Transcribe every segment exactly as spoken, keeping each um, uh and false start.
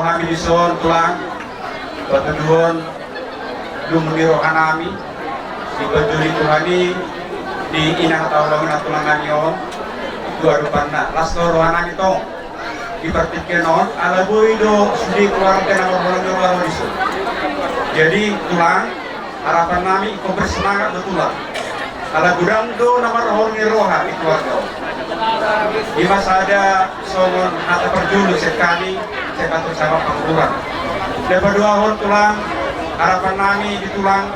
Hami dison tulang, patuduhon lumu ni rohanami, dipanjou ni Tuhan i di inang tahu bangunan tulang nami on, dua rupanna, las do rohanami tong. Di partingkian on, ala boi do sude keluarga na marholong ni roha dison. Jadi, tulang, harapan nami, ingkon bersemangat do tulang. Ala godang do na marholong ni roha di keluarga on. Ima sada songon hata parjolo sian hami, sian kantor camat Pangururan. Di paduahon tulang, harapan nami di tulang,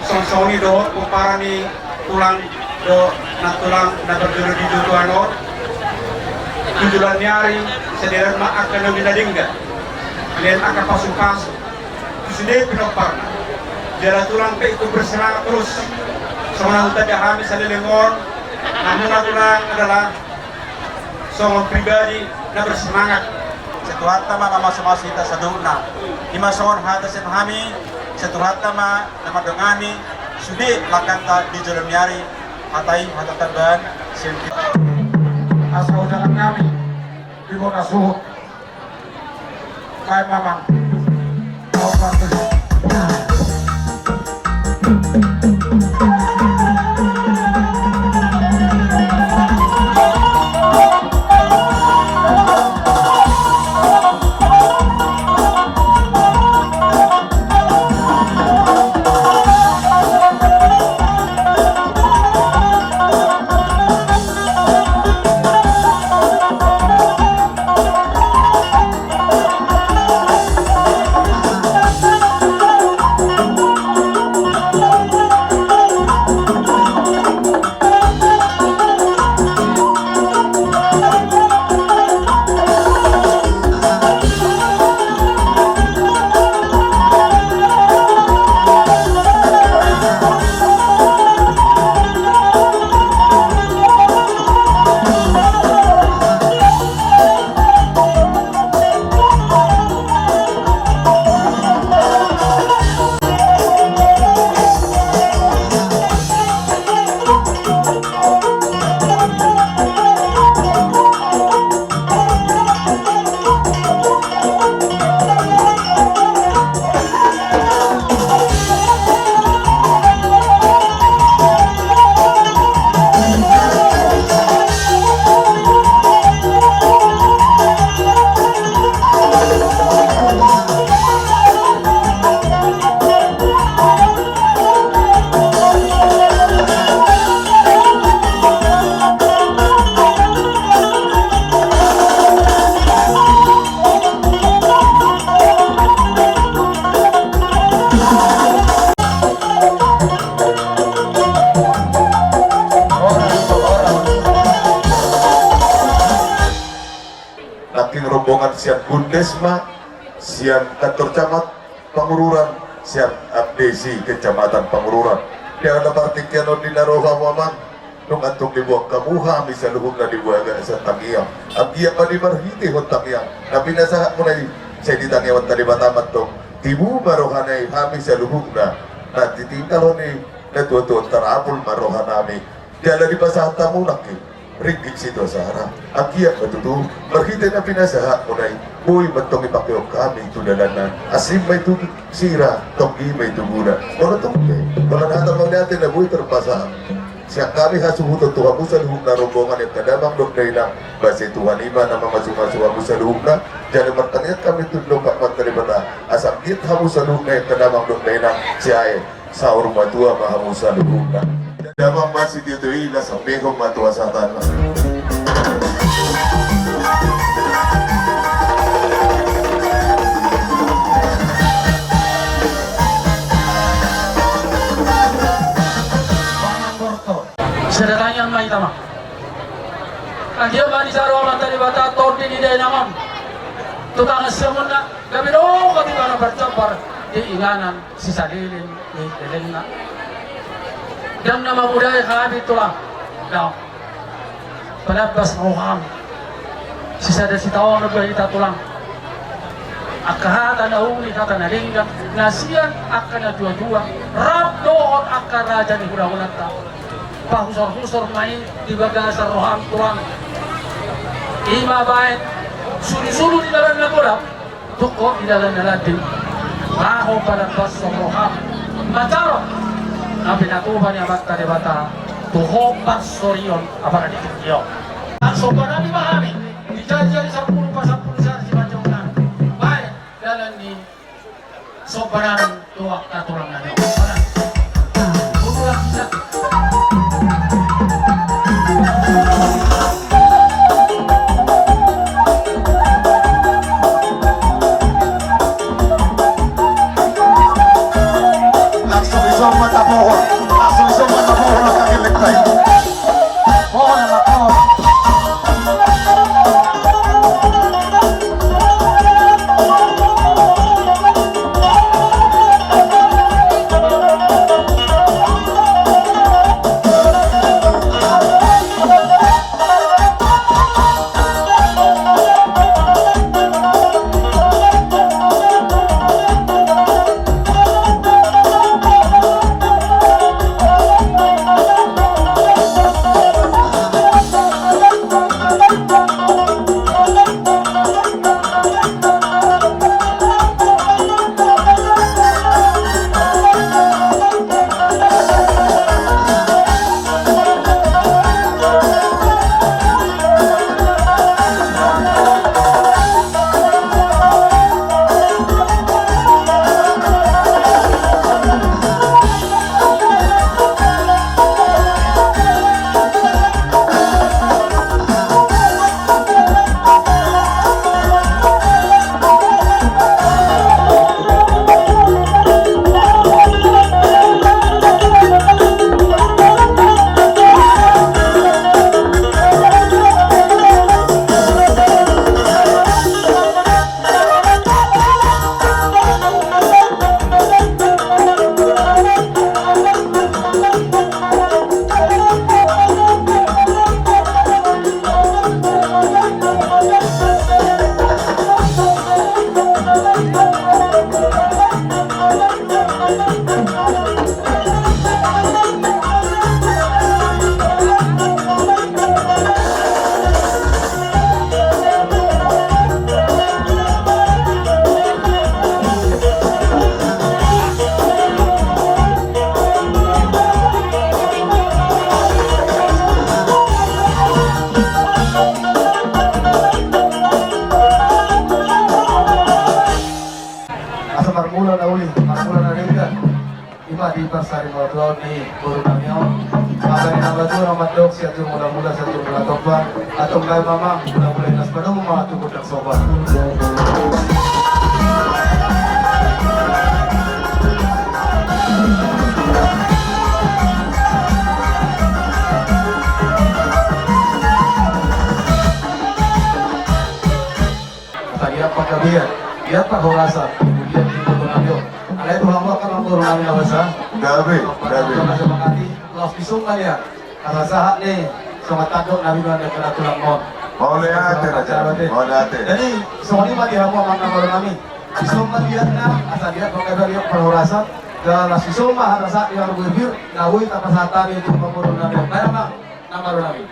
songon songon i dohot pomparan ni tulang, do na tulang, na parjolo di jojoan on. Tu joloan ni ari, sadari on ma angka na uli na denggan. Lehen angka pasupasu. Tu sude pinomparna. Jala tulang pe ingkon bersemangat terus. Songon na hutanda hami saleleng on. Hamuna tulang adalah songon pribadi na bersemangat. Sai Tuhanta ma mamasumasu hita saluhutna. Ima songon hata sian hami, sai Tuhanta ma na mandongani sude langkanta di joloan ni ari. Hata i, hata tambahan sian hita. Asa undangan nami di bona suhut. Baik, Mamang. Kau pasti. Nangkin rombongan sian Bundesma, sian kantor camat Pangururan, sian Abdesi Kecamatan Pangururan. Di angka partingkian on di na ro hamu amang, nunga tung diboan hamu hami saluhutna di bagasan tangiang. Anggiat ma di marhitehon tangiang na pinasahatmuna i, sai ditangianghon Debata ma tong. Tibu ma rohana i hami saluhutna na ditinggalhon i natuatuanta, tarapul ma rohanami. Jala dipasahat hamu nangkin ringgit sitio sara. Anggiat ma tutu marhite na pinasahatmuna i boi ma tong dipakehon hami tu dalanna. Asing ma i tu sira, tonggi ma i tu gula. Molo tung pe, molo na hata mauliate na boi tarpasahat sian hami hasuhuton tu hamu saluhutna rombongan i angka damang dohot dainang, ba sai Tuhan i ma na mamasumasu hamu saluhutna. Jala martangiang hami tu dongan Debata asa anggiat hamu saluhutna i angka damang dohot dainang, sai saur matua ma hamu saluhutna. Damang ma sitio i, las hambehon ma tu hasahatan. Sada tangiang ma hita ma. Anggiat ma disaro Amanta Debata tondi ni dainang on tu tangan siamunna, gabe dongkot ibana marjambar di inganan sisaleleng ni lelengna. Ndang na mamudai hami tulang. Daong. Palambas roham. Sisada sitaonon do hita tulang. Angka hata na uli, hata na denggan na sian angka na tuatua rap dohot angka raja ni hulahulanta. Pahusorhusor ma i di bagasan roham tulang. Ima baen sulusulu di dalan na godang. Tu Ho di dalan na landin, laho padan bashon roham, manjalo na pinatupa ni Amanta Debata tu ho pansorion apala di tingki on. Langsung padan di bahami, di janji sampulu pasampulu sian simanjong nami. Baen dalan ni somba nami tu angka tulang nami. Langsung disomba tapohon, langsung disomba tapohon, angka gelek tai. Pohon, pohon. Asa marmula na uli, marmula na denggan. Ima di parsarimatua ni boru nami on. Asa ni na batua na mandok, sian jumula-mula, sian jumula tompa. Antong baen ma amang, mula-mula i las padomu ma tu gondang somba. Asa dia panggabean, dia parhorasan, kemudian di boru nami on. Alai tulang ma angka boru nami na basa. Gabe, gabe. Laos disomba ma ia. Asa sahat ni songon tandok na binoan ni angka tulang on. Mauliate, Raja. Mauliate. Jadi songon i ma di hamu amang na boru nami. Disomba ma ia na, asa dia panggabean, dia parhorasan. Laos disomba ma asa sahat di hamu bibir, na boi tapasahat hami tu boru nami. Baen ma amang na boru nami.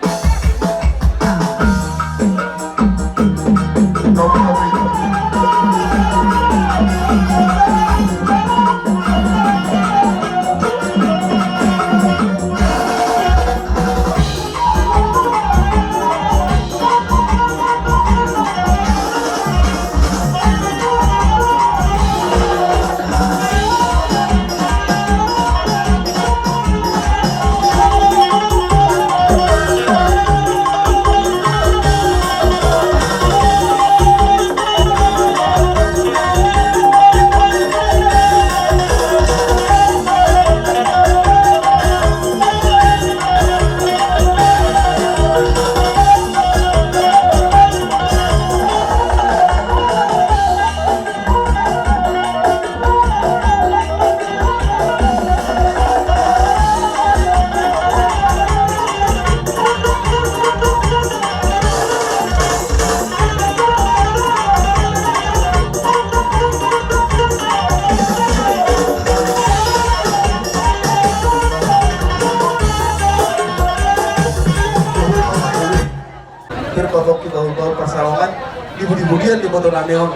Pir pabongki bahul-bahul parsaongan, di budi-budian di boto nami on.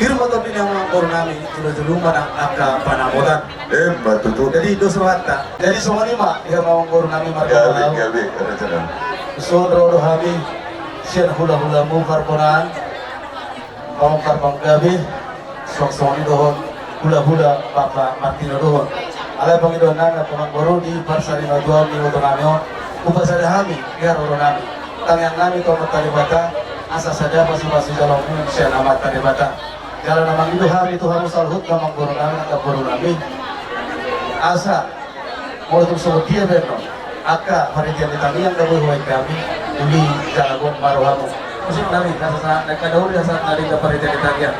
Di rumah topi ni amangboru nami, jolo-jolo ma nang angka panambotan. Emma tutu. Jadi dos rohanta. Jadi songon i ma di amangboru nami marga. Gabe, gabe, raja nami. Songon ro do hami sian hula-hulamu Pargonaan, Amang Panggabean, songon i dohot hula-hula Papa Martino dohot. Alai pangidoan nami amangboru, di parsarimatua ni iboto nami on, hupasada hami di haroro nami. Tangiang nami tu Amanta Debata, asa sada pasu-pasu jaloonmu sian Amanta Debata. Jala na mangido hami tu hamu saluhut amangboru nami, angka boru nami. Asa molo tung songon dia pe annon angka paridian ni tangiang na boi hubaen hami, uli jala gok ma rohamu. Musik nami, asa sahat nangkin na uli, asa sahat nangkin na paridian ni tangiang.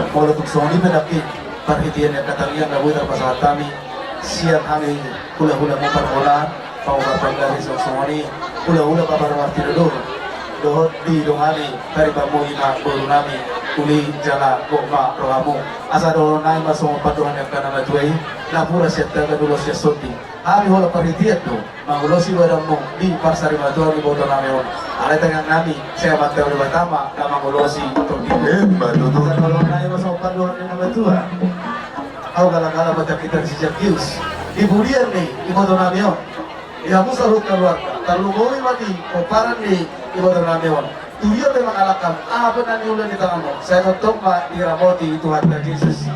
Molo tung songon i pe nangkin parhitean ni angka tangiang na boi tarpasahat hami sian hami hula-hulamu Pargonaan, Panggabean, songon i hula-hula Papa Martino dohot, dohot didongani paribanmu i ma boru nami, uli jala gok ma rohamu. Asa dohonon nami ma songon pandohan ni angka na matua i, napuran sian tagan ulos sian sondi. Hami holan parhitean do mangulosi badanmu di parsarimatuaon ni iboto nami on. Alai tangiang nami, sai Amanta Debata ma na mangulosi tondi. Emma tutu. Asa dohonon nami ma songon pandohan ni na matua. Au galak-galak badan kita di si Jakius. Di pudian ni iboto nami on. Ia musa ruhut keluarga. Tarlumobi ma di pomparan ni iboto nami on. Tu dia pe mangalangkam, aha pe na niula ni tanganmu, sai tongtong ma diramoti Tuhanta Jesus.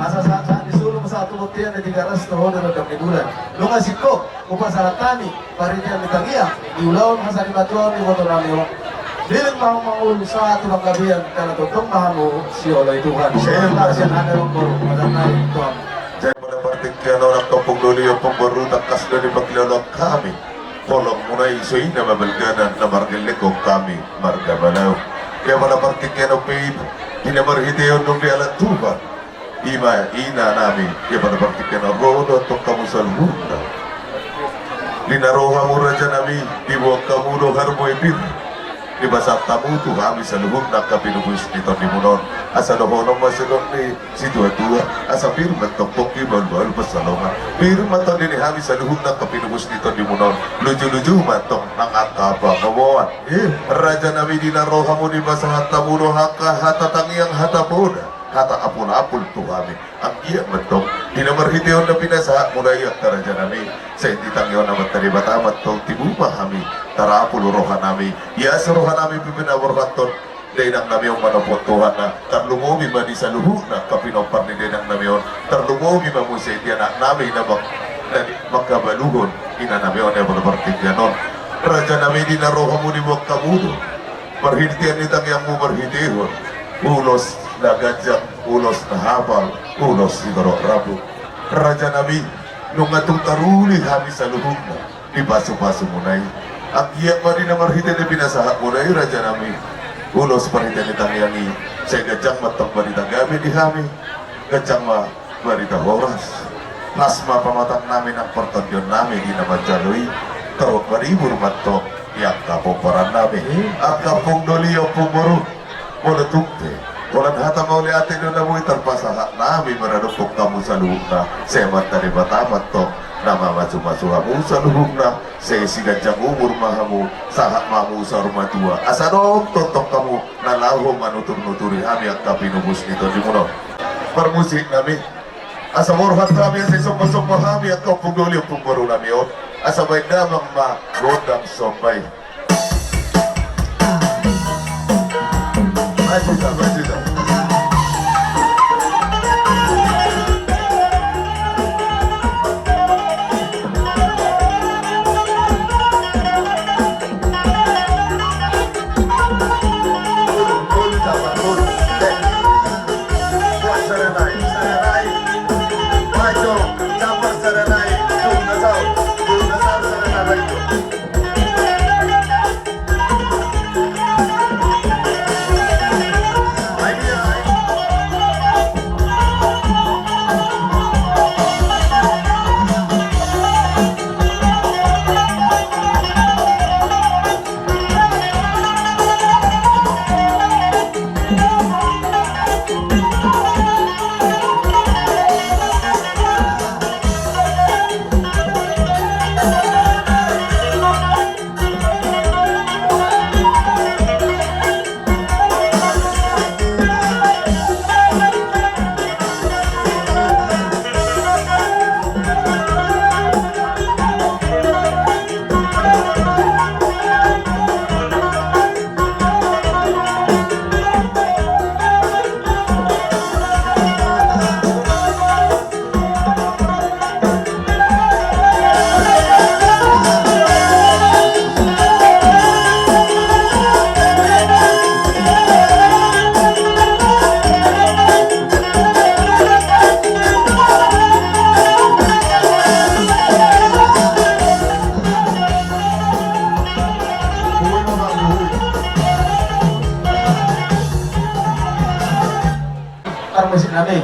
Asa sahat-sahat ni solu ma sahat tu bontean ni Tigaras, tu hona rondang ni bulan. Nunga singkop, hupasahat hami, parhitean ni tangiang, di ulaon hasari matuaon ni iboto nami on. Leleng ma hamu mangolu sahat tu panggabean, jala tongtong ma hamu sioloi Tuhan. Sian hami on boru, padan nami Tuhan. Jadi pada partingkian on, angka ompung doli, ompung boru, tangkas do dipangkilala hami. Holong muna i so i na mabalgana na margellenghon hami marga Malau. Ia pada partingkian on pe i, di na marhitean dung dialap Tuhan. Ima ina nami, ia pada partingkian on ro do antong hamu saluhutna. Di na ro hamu raja nami, diboan hamu do harmu i pir. Dipasahat hamu tu hami saluhutna angka pinupus ni tondimuna on. Asa dohonon ma songon ni situa-tua, asa pir ma antong pongki bahul-bahul pansalongan. Pir ma tondi ni hami saluhutna angka pinupus ni tondimuna on. Luju-luju ma antong nang angka pangomoan. Eh, raja nami, di na ro hamu dipasahat hamu do angka hata tangiang, hata poda, hata apul-apul tu hami. Anggiat ma antong di na marhite on na pinasahat muna i angka raja nami, sai ditangiang Amanta Debata ma antong tibu ma hami tarapul roha nami. Ia so roha nami pe pinaborhathon dainang nami on manophot Tuhan na, tarlumobi ma di saluhutna angka pinompar ni dainang nami on, tarlumobi ma muse di anak nami na bang, na di, mangkabaluhon ina nami on, ia pada partingkian on. Raja nami, di na ro hamu diboan hamu do marhitean ni tangiangmu marhitehon ulos na ganjang, ulos na hapal, ulos sitorop rambu. Raja nami, nunga tung taruli hami saluhutna di pasu-pasu muna i. Anggiat ma di na marhite ni pinasahat muna i raja nami, ulos parhitean ni tangiang i, sai ganjang ma antong barita gabe di hami, ganjang ma barita horas. Las ma pamatang nami nang partondion nami di na manjalo i. Torop maribur ma antong di angka pomparan nami. Angka ompung doli, ompung boru, molo tung pe holan hata mauliate do na boi tarpasahat nami maradophon hamu saluhutna, sai Amanta Debata ma antong na mamasu-masu hamu saluhutna. Sai siganjang umur ma hamu, sahat ma hamu saur matua, asa adong tongtong hamu na laho manutur-nuturi hami angka pinupus ni tondimuna on. Parmusik nami, asa borhat hami, asa somba-somba hami angka ompung doli, ompung boru nami on. Asa baen damang ma gondang somba i. Maju ta, maju ta. Parmusik nami,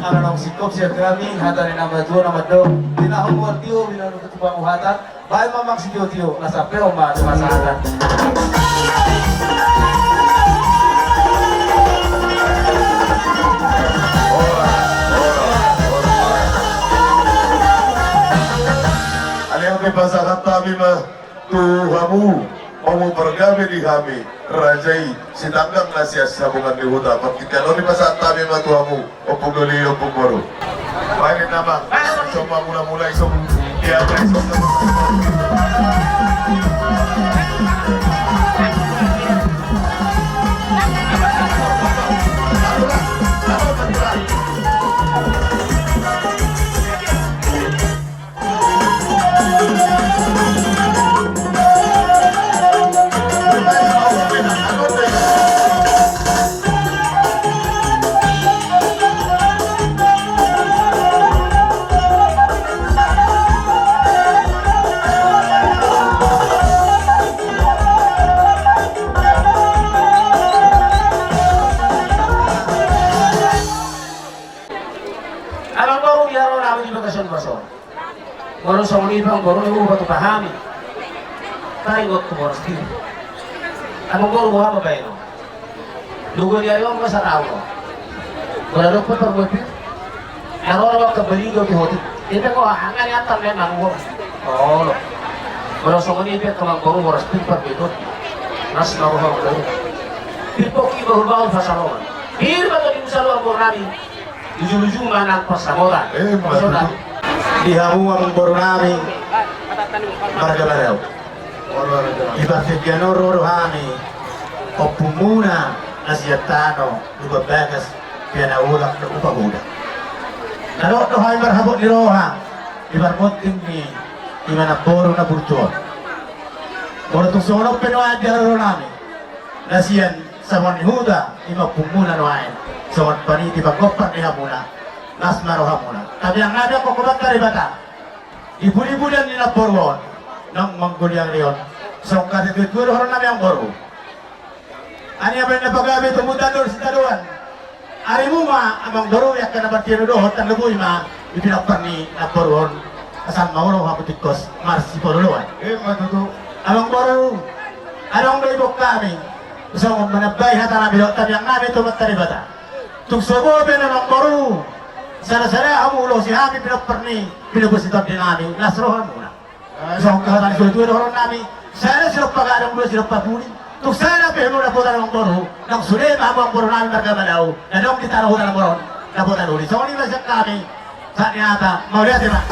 ala naung singkop sian hami hata ni na matua na mandok: Di na humuar tio, di na humuar tio, baen ma amang sitio-tio, na sampe on ma tu pasahaton. Alai hape pasahat hami ma tu hamu, hamu pargabe di hami, raja i Sitanggang na sian Sabungan ni Huta. Partingkian on dipasahat hami ma tu hamu, ompung doli, ompung boru. Baik, nama. Coba mula-mula iso. Ya, iso. Amang boru, ia ro nami di bagasan boru on. Molo songon i pe amang boru, huboto hami. Taringot tu boras pir. Amang boru, boha ma bahenon? Nunga di ari on ma saraun on. Molo adong pe parbuat pir, na ro na mangkambaligo tu hoti. Ipe ko aha nga nian tar memang boru. Olo. Molo songon i pe amang boru, boras pir parbuat on. Las ma roha amang boru. Pir pongki bahul-bahul pansalongan. Pir ma tondimuna saluhut amang boru nami. Ujung-ujung ma nang pansamotan. Eh, maksudna. Di hamu amang boru nami marga Badau. Di partingkian on ro do hami, ompunmuna na sian tano Lumban Bagas, Piana Ulang dohot Upa Buda. Na dok do hami marhabot ni roha di parmonting ni ima namboru na burju on. Molo tung songon on pe nuaeng di haroro nami, na sian samongan ni huta, ima ompunmuna nuaeng songon paniti panggompar ni hamuna, las ma rohamuna. Tamiang nami, angka Tuhanta Debata, di pudi-pudian ni namboru on naung manggoliang di on, songon hata ni tua-tua dohonon nami amang boru. Ani abaen na pagabe, tumundalhon sitadoan. Arimu ma amang boru, angka na martinodohon, tarlumobi ma di pinompar ni namboru on. Asa ma olo hamu tingkos marsipaloloan. Ima tutu. Amang boru, adong do iboan hami songon manambai hata nami dohot tamiang nami, Tuhanta Debata. Tung so boi pe amang boru, sada-sada hamu ulos i, hami pinompar ni pinompar ni tondi nami, las rohamuna. Songon hata ni tua-tua dohonon nami, sada sinompa gadong, dua sinompa pudi. Tung sada pe hamu dapotan amang boru, naung sude ma hamu amang boru nami marga Badau na adong di tano huta na moron, dapotan uli. Songon i ma sian hami. Sahat ni hata, mauliate ma.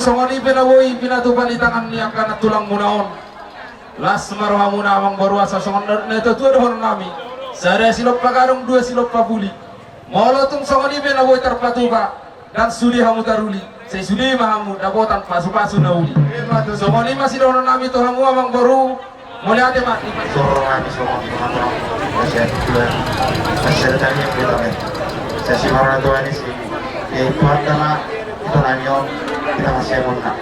Songon i pe na boi pinatupa ni tangan ni angka nantulangmuna on. Las ma rohamuna amangboru, asa songon na tuatua dohonon nami: sada silompa gadong, dua silompa puli. Molo tung songon i pe na boi tarpatupa, ndang sude hamu taruli, sai sude ma hamu dapotan pasupasu na uli. Songon i ma sidohonon nami tu hamu amangboru. Mauliate ma. Songon i ma sidohonon nami tu hamu amangboru. Sai simarona tu ani si, ia i tu hata ma, ito nami on, ito ma siamun na.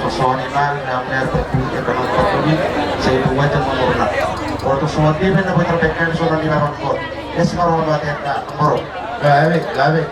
Songon i ma, na mler perpuli, ito ma perpuli, sai buat jam umurna. Molo tung songon i pe na boi tarpatupa, songon i ma amangboru. Ia simarona tu ani amangboru. Gabe, gabe.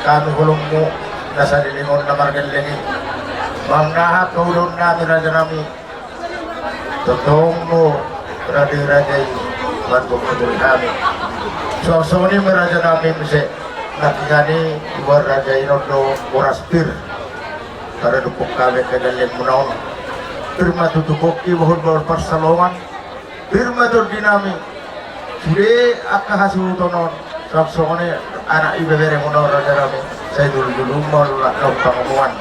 hami holongmu na saleleng on na margelleng i. Manang na hata ulaon nami raja nami, tongtong do rade raja i mantumpuk hami. Suang songon i ma raja nami muse, nangkiningan i, iboan raja i on do boras pir. Maradophon hami angka gellengmuna on. Pir ma tutu pongki, bahulbahul pansalongan. Pir ma tondi nami. Sude angka hasuhuton on. Suang songon i anak ibeberemuna on raja nami. Sai dulu-dulu ma olat na umpangomoan.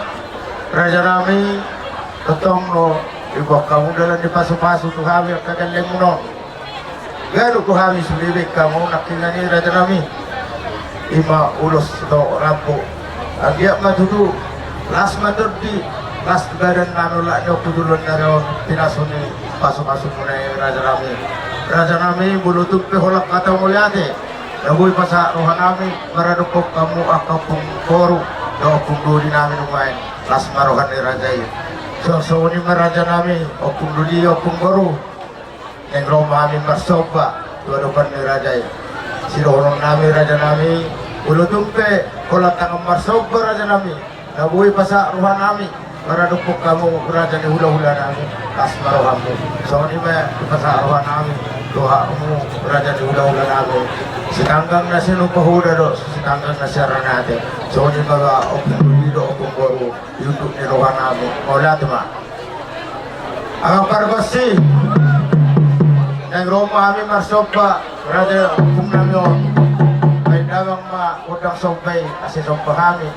Raja nami, tongtong do diboan hamu dalan ni pasupasu tu hami angka gellengmuna on. Ganup do hami sude baen hamu nangkiningan i raja nami. I ma ulos do rambu. Anggiat ma tutu las ma tondi, las badan nami olat ni ompu joloan ni ari on, pinasu ni pasupasumuna i raja nami. Raja nami, molo tung pe holan hata mauliate na boi pasahat roha nami maradophon hamu angka ompung boru dohot ompung doli nami nuaeng, las ma roha ni raja i. Suang songon i ma raja nami, ompung doli, ompung boru. Naeng ro ma hami marsomba tu adopan ni raja i. Sidohonon nami raja nami, molo tung pe holan tangan marsomba raja nami na boi pasahat roha nami maradophon hamu raja ni hulahula nami, las ma rohamu. Songon i ma dipasahat roha nami tu hamu raja ni hulahula nami. Sitanggang na sian Umpahuda dohot sitanggang na sian Ranate. Songon i ma ba ompung doli dohot ompung boru, di unduk ni roha nami. Mauliate ma. Amang pargonsi, naeng ro ma hami marsomba raja ompung nami on. Baen damang ma gondang somba i asa somba hami.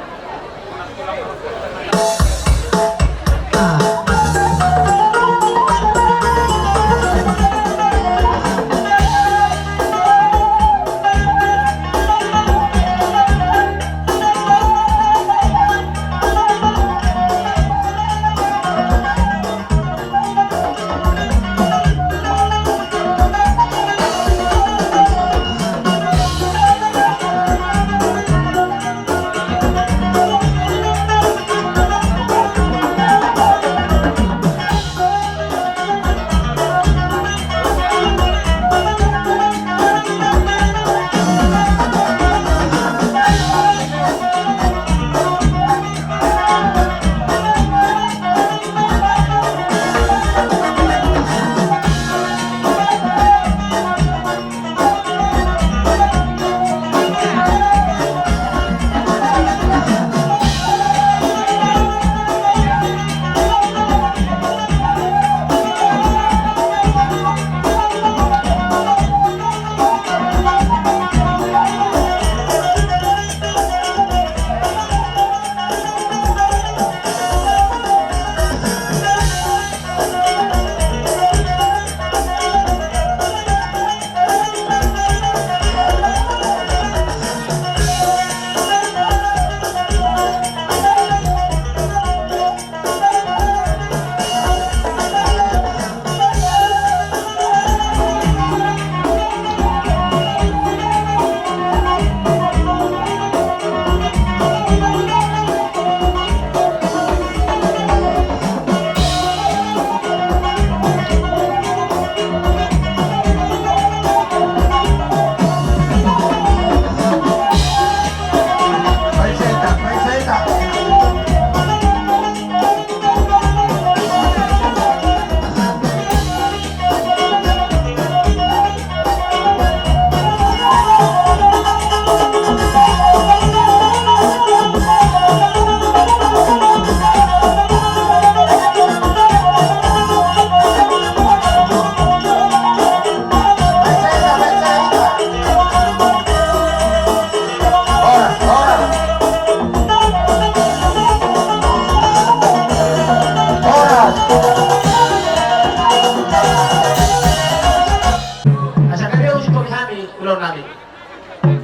Asa gabe uji kopi hami, ulaon nami.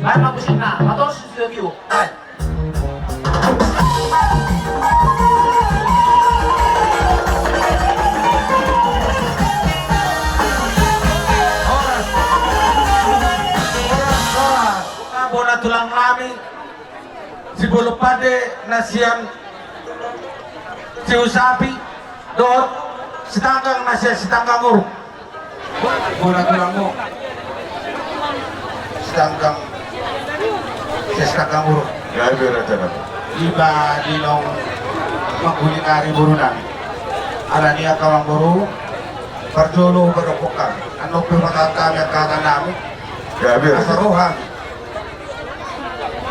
Baen ma musikna, patos studio. Ai. Horas. Horas, horas. Bona tulang nami. Sibolon pande na sian Siusapi dohot sitanggang na sian Sitanggang Uruk. Bona tulangmu. Sitanggang, sian Sitanggang Uruk. Gabe raja nami. Iba di naung mangkuling ari boru nami. Alani i angka amangboru, parjolo padokkon hami, annon pe pasahat hami angka hata nami. Gabe raja. Asa ro hami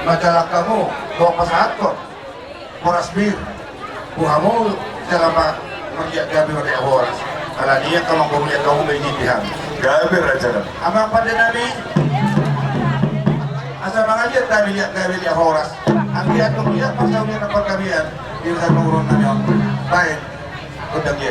manjalang hamu, dohot pasahathon boras bir tu hamu, jala ma-, marliat gabe marliat horas. Alani i angka amangboru, liat hamu ma i di hami. Gabe raja nami. Amang pande nami, asa mangaliat hami liat gabe liat horas. Anggiat tu liat parsaulian nang pargabean di angka amangboru nami on. Baen. Gondang dia.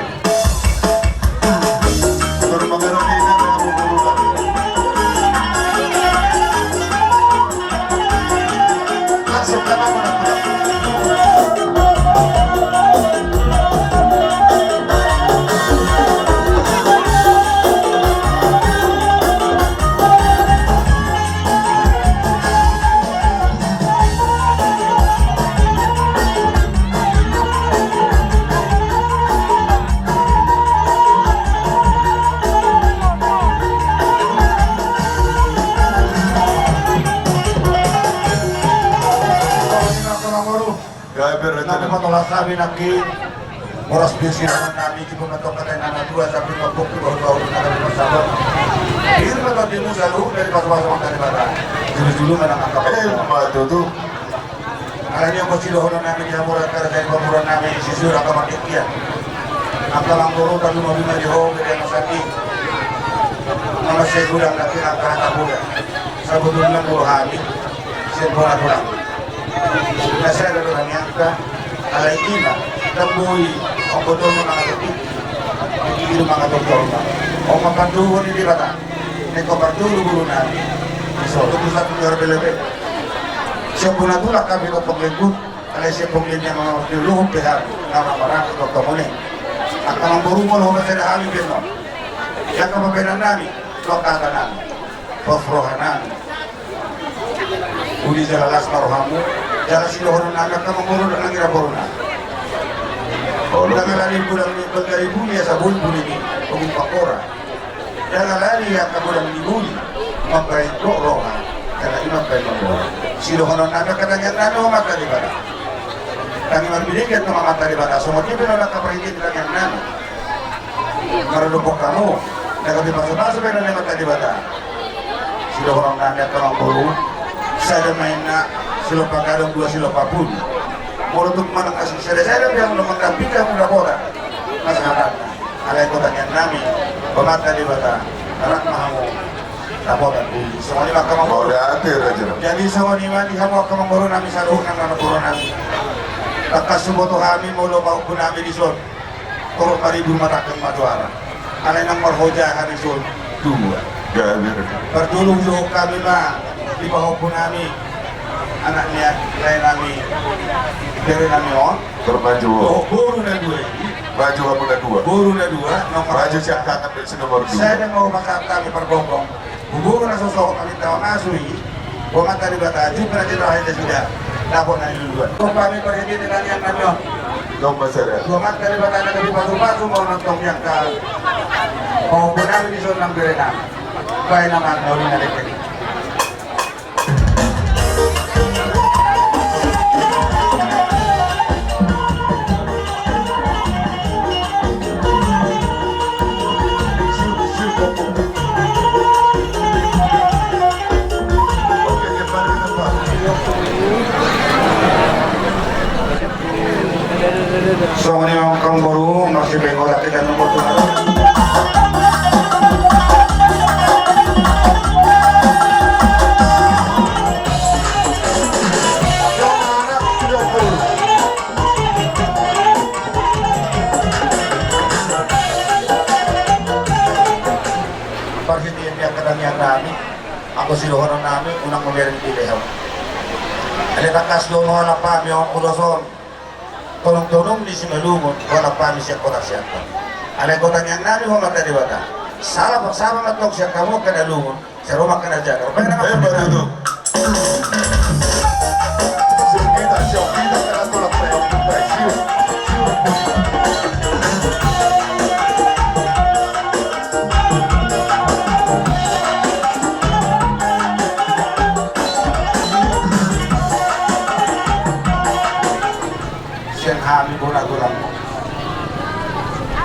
Gabe raja nami. Nang patolhas hami nangkin boras bir sidohonon nami, jumolo ma antong hata ni na matua, sambil mambukti bahul-bahul na gabe marsabar. Pir ma tondimuna saluhut, dari pasupasu ni Amanta Debata. Julu-julu ma nang angka. Emma tutu. Alani i anggo sidohonon nami di hamu, raja ni pamoruon nami, sisur angka martingkian. Angka amangboru, tarlumobi ma di ho, bere na sanggi. Na mansai godang nangkin angka hata godang. Sabotulna molo hami sian bona tulang, na sada do hami angka, alai ima, ndang boi ongkotonna mangatur tingki, tingki do mangatur jolma. On ma pandohan ni Debata. Nengkon parjolo boru nami, so tu pusat tu luar bele-bele. Sian bona tulang hami tongtong lengkut, alai sian bona ni amang ni uluhon pe hami na marangkup tongtong on. Angka amangboru, molo ho ma sada hami pe annon. Angka pambahenan nami, dohot hata nami, pos roha nami. Uli jala las ma rohamu, jala sidohonon nami angka amangboru dohot nang inang boru nami. Ndang alani godang ni, godang ni buli asa boi buli ni ogung pangkora. Ndang alani angka godang ni buli mambahen gok roha, jala i mambahen mamora. Sidohonon nami angka tangiang nami, ho Amanta Debata. Tangi marbinege antong Amanta Debata, songon dia pe annon angka parhitean ni tangiang nami. Maradophon hamu, na gabe pasupasu bahenon ni Amanta Debata. Sidohonon nami angka amangboru, sada ma inna silompa gadong, dua silompa pudi. Molo tung manang asing sada-sada pe hamu na mandampingi hamu dapotan, na sahabatna. Alai anggo tangiang nami, ho Amanta Debata, rap ma hamu dapotan uli. Songon i ma angka amangboru. Jadi songon i ma di hamu angka amangboru nami saluhut nang inang boru nami. Tangkas huboto hami molo pahompu nami dison. Torop maribur ma tangkas ma juara. Alai nang marhoja hami son dua. Parjolo hujohon hami ma di pahompu nami, anak ni lae nami, bere nami on. Torop maju. Boru na dua i. Maju hamu na dua. Boru na dua, nomor. Maju sian tangan, bere si nomor dua. Sada ma hupasahat hami pargombong. Boru na so sohot hami tama masu i, ho Amanta Debata, jumpa na jendral hita suda, dapot na niluluan. Jumpa hami parhitean ni tangiang nami on. Jumpa sada. Ho Amanta Debata na gabe pasupasu ma on antong di angka pahompu nami dison nang bere nami. Baen amang na uli na dengke. Songon i ma angka amangboru, marsipenggol hita nang boru. Parhitean ni angka tangiang nami, anggo sidohonon nami, unang mamereng di lehon. Alai tangkas do on holan hami on ulos on. Tonung-tonung ni Simalungun, holan hami sian kota Siantar. Alai anggo tangiang nami, ho Amanta Debata, saba ma antong sian hamu angka na lungun, sai ro ma angka na jagar. Baen amang. Emma tutu.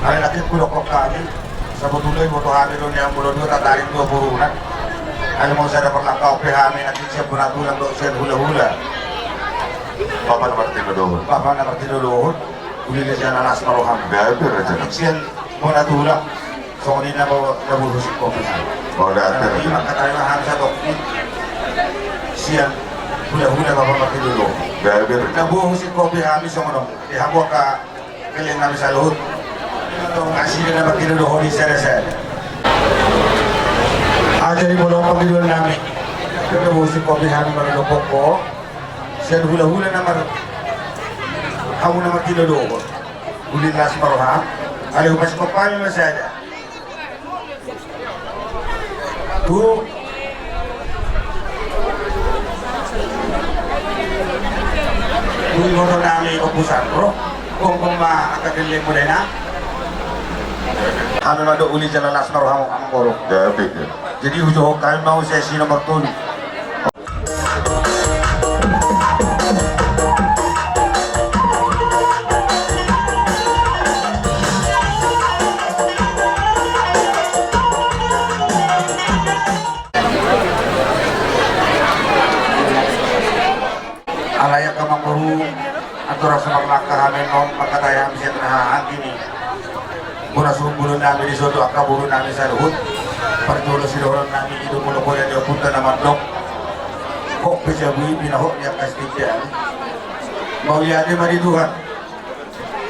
Alai nangkin hudokhon hami, sabotulna iboto hami do nian molo dua tataring dua borunan. Alai molo sada parlangkahon pe hami nangkin sian bona tulang dohot sian hulahula. Bapa na martinodohon. Bapa na martinodohon. Uli na jala las ma roham. Gabe raja. Nangkin sian bona tulang. Songon i na bo-, na boru singkop i hami. Mauliate. Jadi mangkatai ma hami satongkin sian hulahula bapa na martinodohon. Gabe. Na boru singkop i hami songon on. Di hamu angka gelleng nami saluhut. Tong asi na martinodohon i sada-sada. Ah, jadi molo pangidoan nami. Na boru singkop i hami maradophon ho. Sian hulahula na mar-, hamu na martinodohon. Uli las ma roham. Alai hupasingkop hami ma sada. Tu. Tu iboto nami Ompu Sandro. Gonggong ma angka gellengmu da inang. Hami ma do uli jala las ma roham amang boru. Jadi hujohon hami ma muse si nomor tolu. Alai angka amang boru, andorang so marlangka hami on, mangkatai hami sian na hahanggi ni bona suhut bolon nami dison dohot angka boru nami saluhut. Parjolo sidohonon nami i do molo poda ni ompunta na mandok. Hot pe jabu i, pinahot ni angka sititi an. Mauliate ma di Tuhan.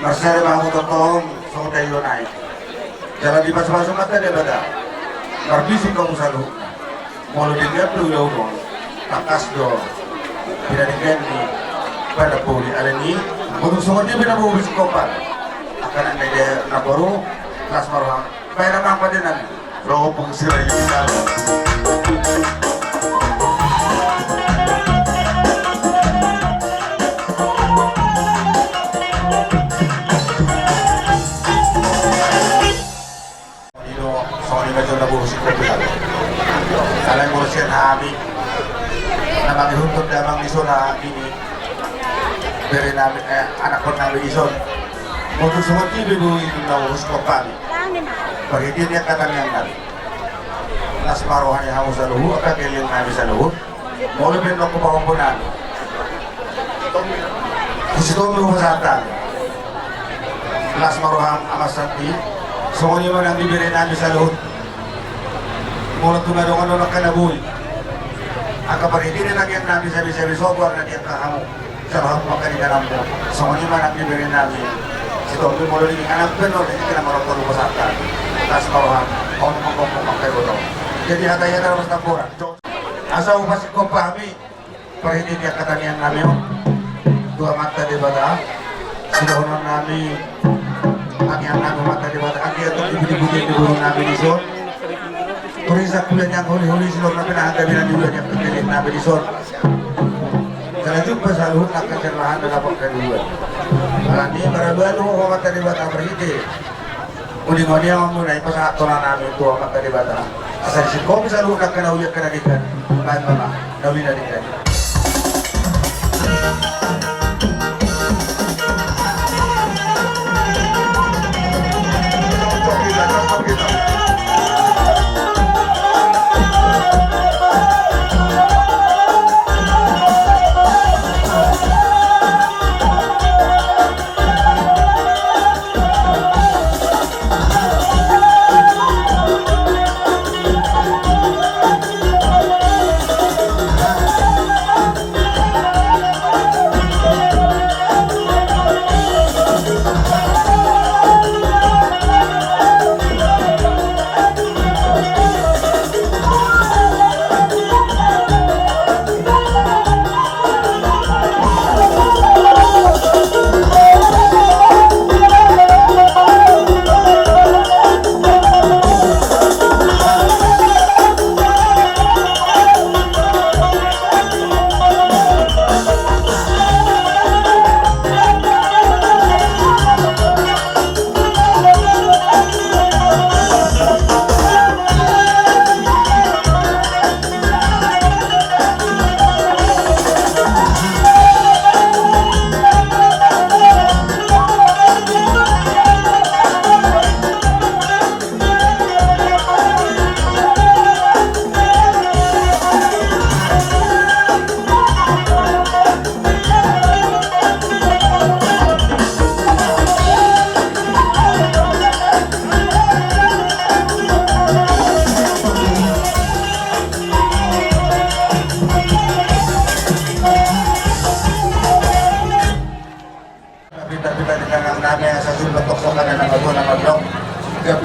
Marsada ma hamu tongtong songon daion aek. Jala dipasupasu ma Amanta Debata. Marbisuk hamu saluhutna. Molo denggan pe ulaon on, tangkas do pinadenggan ni Badan Poli. Alani, molo songon dia pe na boru singkop i. Angka na, na, na boru, las ma roham. Baen ma amang pande nami. Ro pung sira i. Songon i do, songon i ma jolo na boru singkop i hami. Alai molo sian hami na mangihuthon damang dison hahanggi ni bere nami, eh, anakhon nami dison. Molo songon i pe do i na boru singkop hami. Parhite ni angka tangiang nami. Las ma roha ni hamu saluhut, angka gelleng nami saluhut. Molo pe nunga pahompu nami. Husitommi hupasahat hami. Las ma roham Amang Santi. Songon i ma nang di bere nami saluhut. Molo tung adong on angka na boi. Angka parhite ni tangiang nami sabe-sabe sogot na di angka hamu. Jala hamu angka di ingananmu. Songon i ma nang di bere nami. Sitommi molo di ingananmu pe on, di inganan molo tolu hupasahat hami. Las ma roham. On mangkophop angka iboto. Jadi hata i hata na martamboran. Asa hupasingkop hami parhite ni angka tangiang nami on tu Amanta Debata. Sidohonon nami tangiang nami Amanta Debata, anggiat tong diputi-puti ni boru nami dison. Turinsak hula ni angka holi-holi, silor na pinahan gabe na di hula ni angka gelleng nami dison. Jala jumpa saluhut angka sirnahana na pangkaduan. Alani maradoan ho Amanta Debata parhite uli ngoni, amanmu na i pasahat tona nami tu Amanta Debata. Asa disingkopi saluhut angka na uli angka na denggan. Baen ma amang na uli na denggan.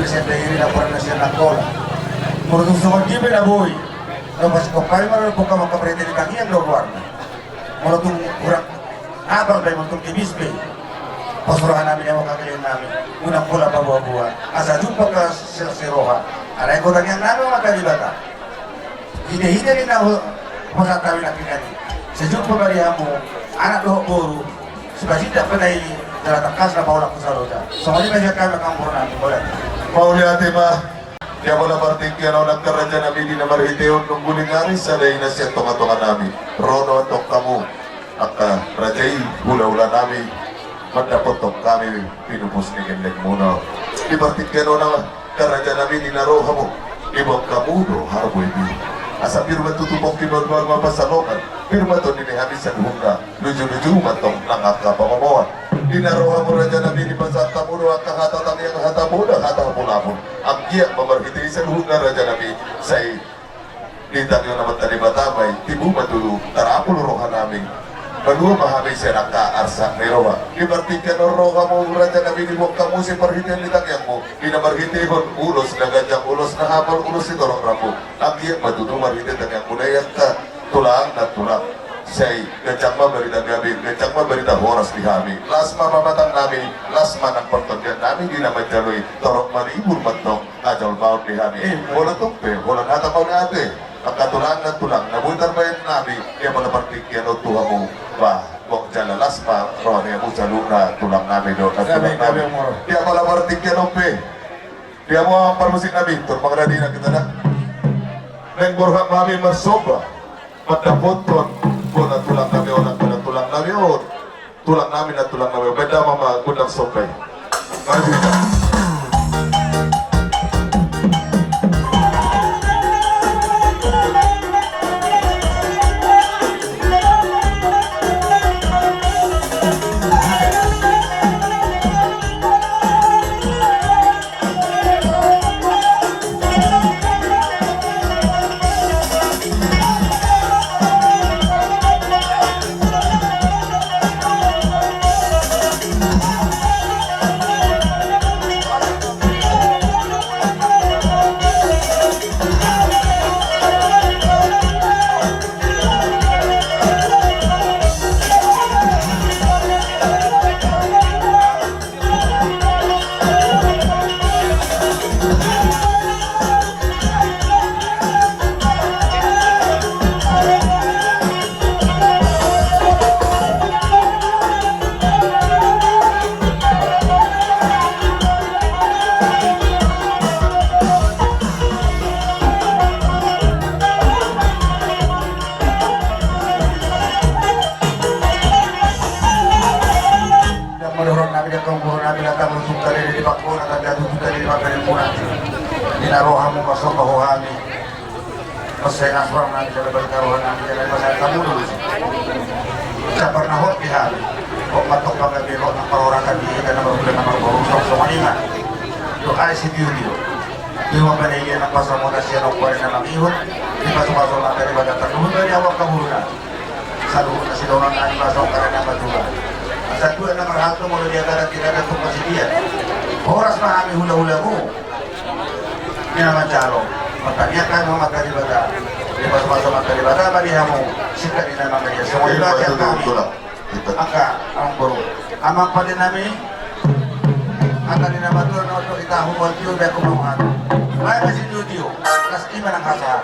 Sian Dairi na porang na sian Angkola. Molo tung songon dia pe na boi, na pasingkop hami maradophon hamu angka parhite ni tangiang do goarna. Molo tung hurang apal pe, molo tung tipis pe, pos roha nami di hamu angka gelleng nami, unang pola paboa-boa asa jumpa angka sirang siroha. Alai anggo tangiang nami ma angka Debata, hite-hite ni na hupasahat hami nangkiningan i, sai jumpa ma di hamu anak dohot boru, sipasindak pe na i jala tangkas na paulak tu Saloja. Songon i ma sian hami angka amangboru nami. Mauliate. Mauliate ma. Di apala partingkian on angka raja nami, di na marhitehon nunga lingari sada ina sian tonga-tonga nami, ro do antong hamu angka raja i, hula-hula nami, mandapothon hami pinupus ni gellengmuna. Di partingkian on angka raja nami, di na ro hamu, diboan hamu do harbue i. Asa pir ma tutu pongki, maol-maol ma pansalongan, pir ma tondi ni hami saluhutna, luju-luju ma antong nang angka pangomoan. Di na ro hamu raja nami, dipasahat hamu do angka hata tangiang, hata poda, hata hamulahon. Anggiat ma marhite i saluhutna raja nami, sai di tangiang ni Amanta Debata ma i, tibu ma tutu tarapul roha nami, malua ma hami sian angka arsak ni roha. Di partingkian on ro hamu raja nami, diboan hamu muse parhitean ni tangiangmu, di na marhitehon ulos na ganjang, ulos na hapal, ulos sitorop rambu. Anggiat ma tutu marhite tangiangmuna i angka tulang nantulang, sai ganjang ma barita gabe, ganjang ma barita horas di hami. Las ma pamatang nami, las ma nang partondian nami di na manjalo i, torop ma libur ma antong hajolmaon di hami. Molo tung pe holan hata mauliate angka tulang nantulang na boi tarbahen nami, di apala partingkian on tu hamu, bah, gok jala las ma roha ni hamu saluhutna tulang nami dohot nantulang nami. Di apala partingkian on pe, di hamu amang parmusik nami, tor mangaradi nang hita da. Naeng borhat ma hami marsomba mandapothon bona tulang nami on, angka tulang nami on, tulang nami, nantulang nami on. Baen damang ma gondang somba i. Maju hita. Ndang molo hurang nami, ndang hurang nami, ndang tamu suka dari di bakuna, ndang jatuh suka dari bakuna muna. Di na ro hamu marsomba ho hami. Mansai nasrang nami, jala balik roha nami, jala balik tamu dulu. Sabar na hot di hami. Hot mantong panggabe, hot na paroratan di hita na marhula na marboru, songon i ma. Dohot ai sitio-tio. Ima bani ia na pasamona sian ompari na mangihut, dipasupasu ma tadi badan tamu bani awak kahurna. Saluhutna sidohonon nami ma songon karena matua. Asa dua na marhalto molo dia gadan tidak ada tumpas dia. Horas ma hami hula-hulamu. Ia na manjalo. Martangiang hami ma Amanta Debata. Dipasupasu Amanta Debata ma di hamu. Singkat ni na manggadia. Songon i ma sian hami. Angka amang boru, amang pande nami, angka ni na matua na oto ita humol tio be aku mau anu. Lae ma sitio-tio, las ima nang hasa.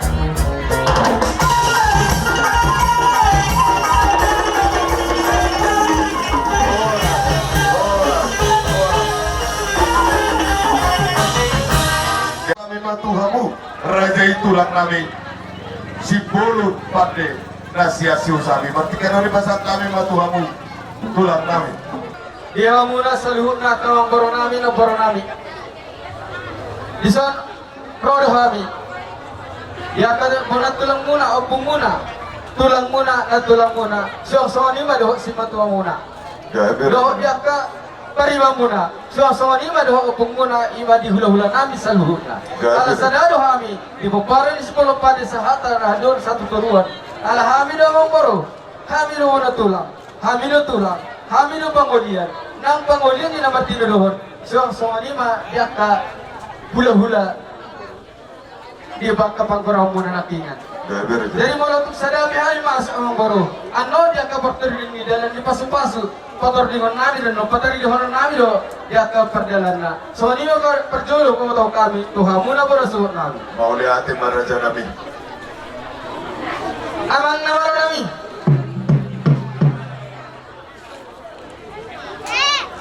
Nami ma tu hamu, raja i tulang nami, Simbolon pande na sian Siusami. Martingkian on dipasahat hami ma tu hamu, tulang nami. Di hamuna saluhutna angka amang boru nami, namboru nami. Dison ro do hami. Di angka bona tulangmuna, ompungmuna, tulangmuna, nantulangmuna. Suang songon i ma dohot simatuamuna. Dohot di angka paribanmuna. Suang songon i ma dohot ompungmuna, i ma di hula-hula nami saluhutna. Ala sada do hami, di pomparan ni Simbolon pande sahata na haduan satu toruan. Ala hami do amang boru, hami do bona tulang, hami do tulang, hami do pangolian, nang pangolian ni na martinodohon, suang songon i ma di angka Hulahula di angka panggoraonmuna nangkiningan. Jadi molo tung sada pe hami masuk, amangboru, annon di angka partingkian ni dalan ni pasupasu, patordingkon nami do, patarida honon nami do di angka pardalananna. Songon i ma parjolo pabotohon hami tu hamuna bona suhut nami. Mauliate ma raja nami. Amang na marnami.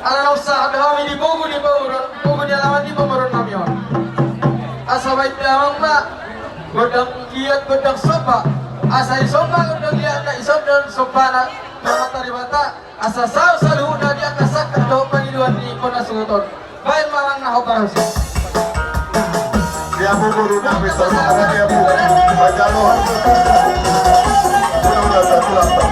Ala na unsahat do hami di pogu ni pamoruon, pogu ni alaman ni pamoruon nami on. Asa baen damang ma gondang liat gondang somba. Asa dison ma gondang liatna, dison ma sombana tu Amanta Debata. Asa saut saluhutna di angka sangkap dohot pangidoan ni bona suhut on. Baen ma amang na hombar husip. Dia bubur udah pintar makan dia bubur. Baca doa. Udah, udah, satu laptop.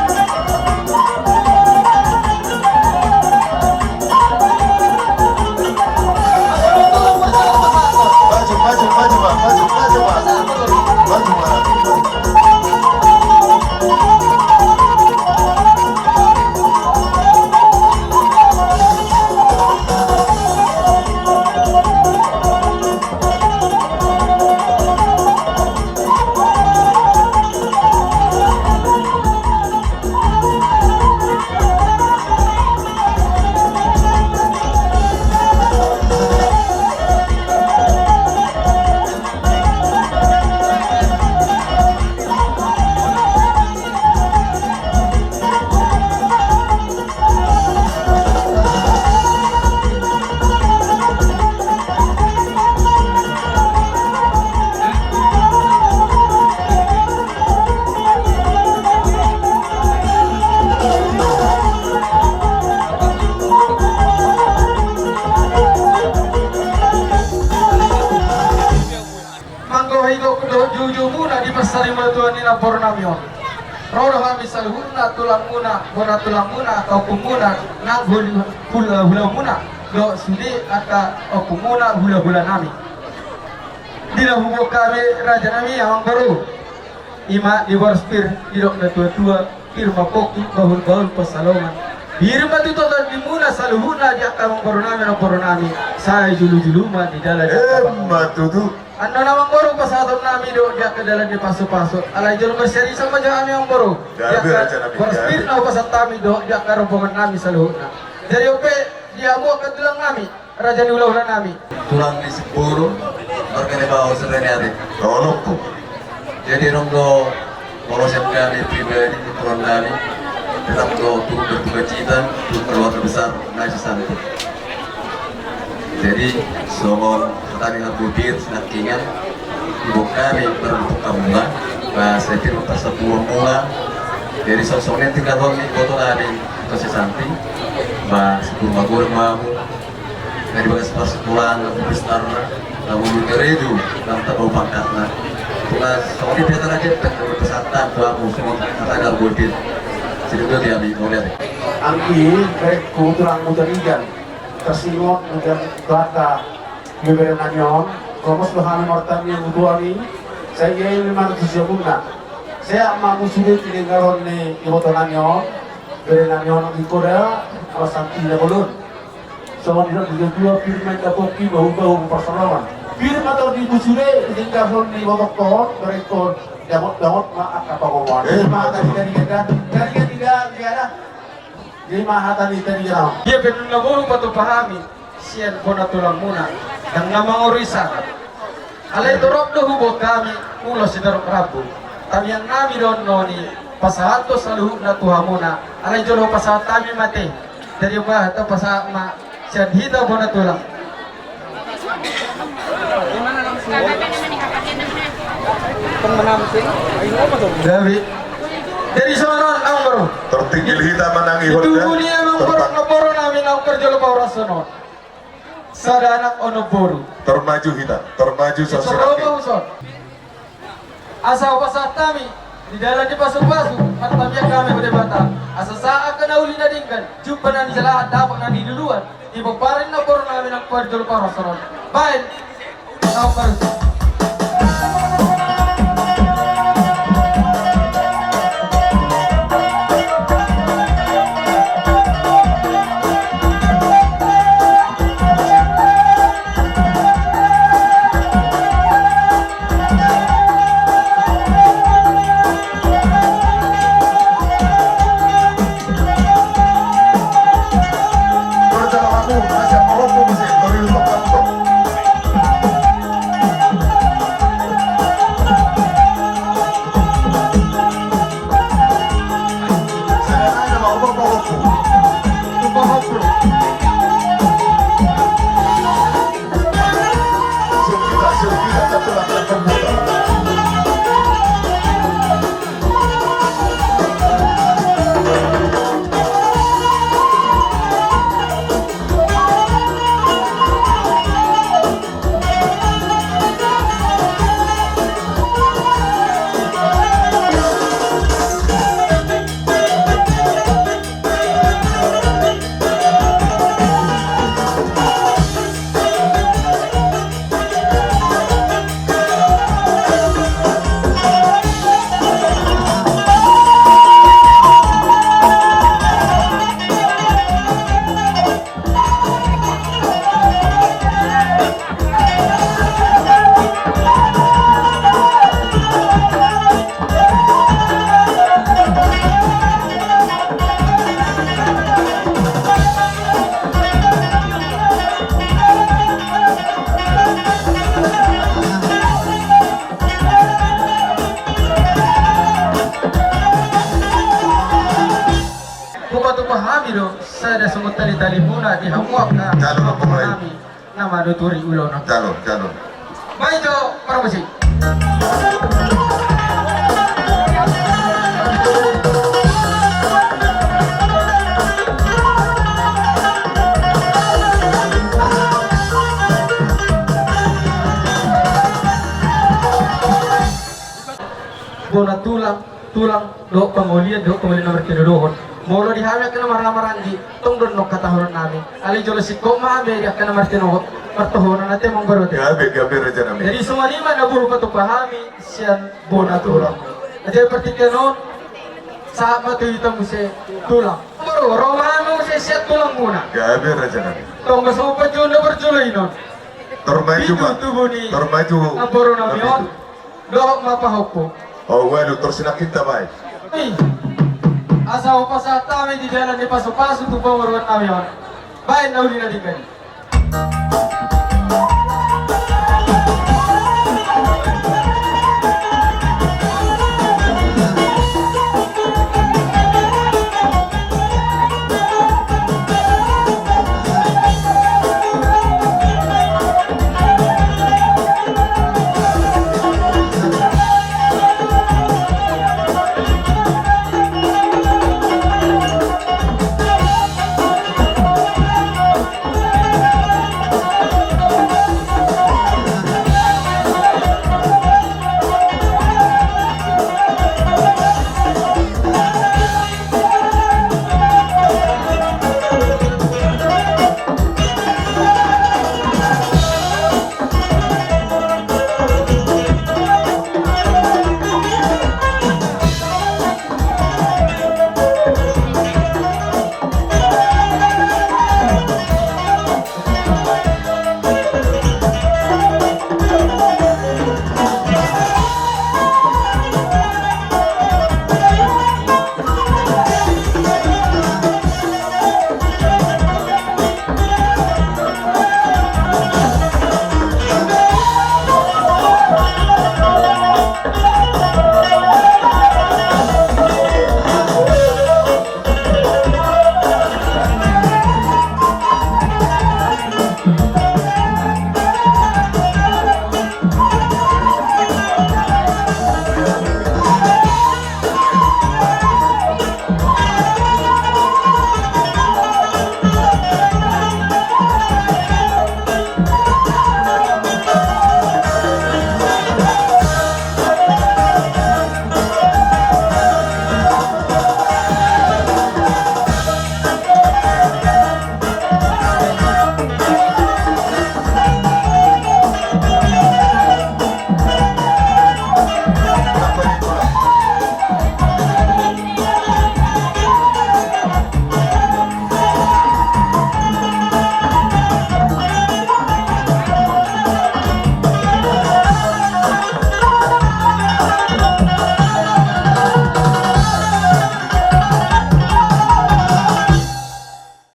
Maju, maju, maju, Pak. Maju, maju, Pak. Maju, Pak. Manggohi do dohot joujoumuna di parsarimatua ni namboru nami on. Ro do hami saluhutna tulangmuna, bona tulangmuna, angka ompungmuna, nang hul-, hula-hulamuna, dohot sude angka ompungmuna, hula-hula nami. Di na huboan hami raja nami, amangboru. I ma di boras pir, didok na tuatua, pir ma pongki, bahulbahul pansalongan. Pir ma tu tondimuna saluhutna di angka amangboru nami, namboru nami, sai julujulu ma di dalan. Emma tutu. Annon amangboru pasahaton nami do di angka dalan ni pasupasu. Alai jolo marsiarisan ma jo hami amangboru. Di angka boras pir na hupasahat hami do di angka rombongan nami saluhutna. Jadi on pe di hamu angka tulang nami, raja ni hulahula nami. Tulang ni Simboru, marga Nababan, Sirene Ari. Tolong, Bu. Jadi adong do molo sian hami pribadi, di tulang nami, tetap do turut berduka cita tu keluarga besar Nasi Santi. Jadi songon hata ni harbupir sinangkingan, huboan hami marhite hamuna, ba sai pir ma parsapuonmuna. Jadi songon i tinggalhon ni iboto nami, Nasi Santi, ba sahat ma guru ma hamu. Na di bagas parsaoran, na di besar, na mulu gereju, na tabo pangkatna. Tugas, songon i pe hata na gepek, na berpesan tu hamu, songon hata ni harbupir. Sidung do di hami, mauliate. Anggi, baik, kebetulan muda ikan. Tersingot, muda bata, bebere nami on, gomos do hami martangiang tu Tuhan i, sai ia i lima ratus jabunna. Sehat ma hamu sude tinenggaron ni iboto nami on, bere nami on, anggi koda, alas santi na bolon. Songon i do di dua pir ma inda pongki, bahulbahul pansalongan. Pir ma tondi busude, di tingkahon ni botohon, berengkon, damot-damot ma angka pangomoan. Eh, ma tadi, tadi, tadi, tadi, tadi, tadi, tadi. Dia pe nunga boi patupa hami, sian bona tulangmuna, ndang na mangorui sangap. Alai torop do huboan hami, ulos sitorop rambu. Tangiang nami do annon i, pasahathon saluhutna tu hamuna, alai jolo pasahat hami ma ate. Jadi, bah, tapasahat ma sian hita bona tulang. Jadi, jadi songon on, amangboru. Tertinggil hita manang ihon. Tubu ni amangboru, namboru nami na parjolo pahorason on. Sada anak onom boru. Termaju hita, termaju. Asa hupasahat hami di dalan ni pasupasu, martangiang hami tu Debata, asa sahat angka na uli na denggan, jumpa na niluluan, dapot na niluluan, di pomparan ni namboru nami na parjolo pahorason on. Baen. Hami do sada songon tali-tali muna di hamu angka. Jalo, Romo, mulai. Hami na manuturi ulaon on. Jalo, jalo. Baik, jo, parmusik. Bona tulang, tulang dohot pangolian, dohot pangolian na martinodohon. Molo di hami angka na marhahamaranggi, tong do annon hatahonon nami. Alai jolo singkop ma hami di angka na martinodohon, martohonan ate, amang boru ate. Gabe, gabe, raja nami. Jadi songon i ma na boi hupatupa hami sian bona tulang. Jadi partingkian on, sahat ma tu hita muse tulang. Boru, ro ma hami muse sian tulang muna. Gabe, raja nami. Tong ma songon panjouon na parjolo i non. Tor maju ma. Pitu tubu ni. Tor maju. Amang boru nami on. Dohot ma pahompu. O, waduh, tor sinangkin ta baen. Ih. Asa hupasahat hami di dalan ni pasupasu tu pamoruon nami on. Baen na uli na denggan i.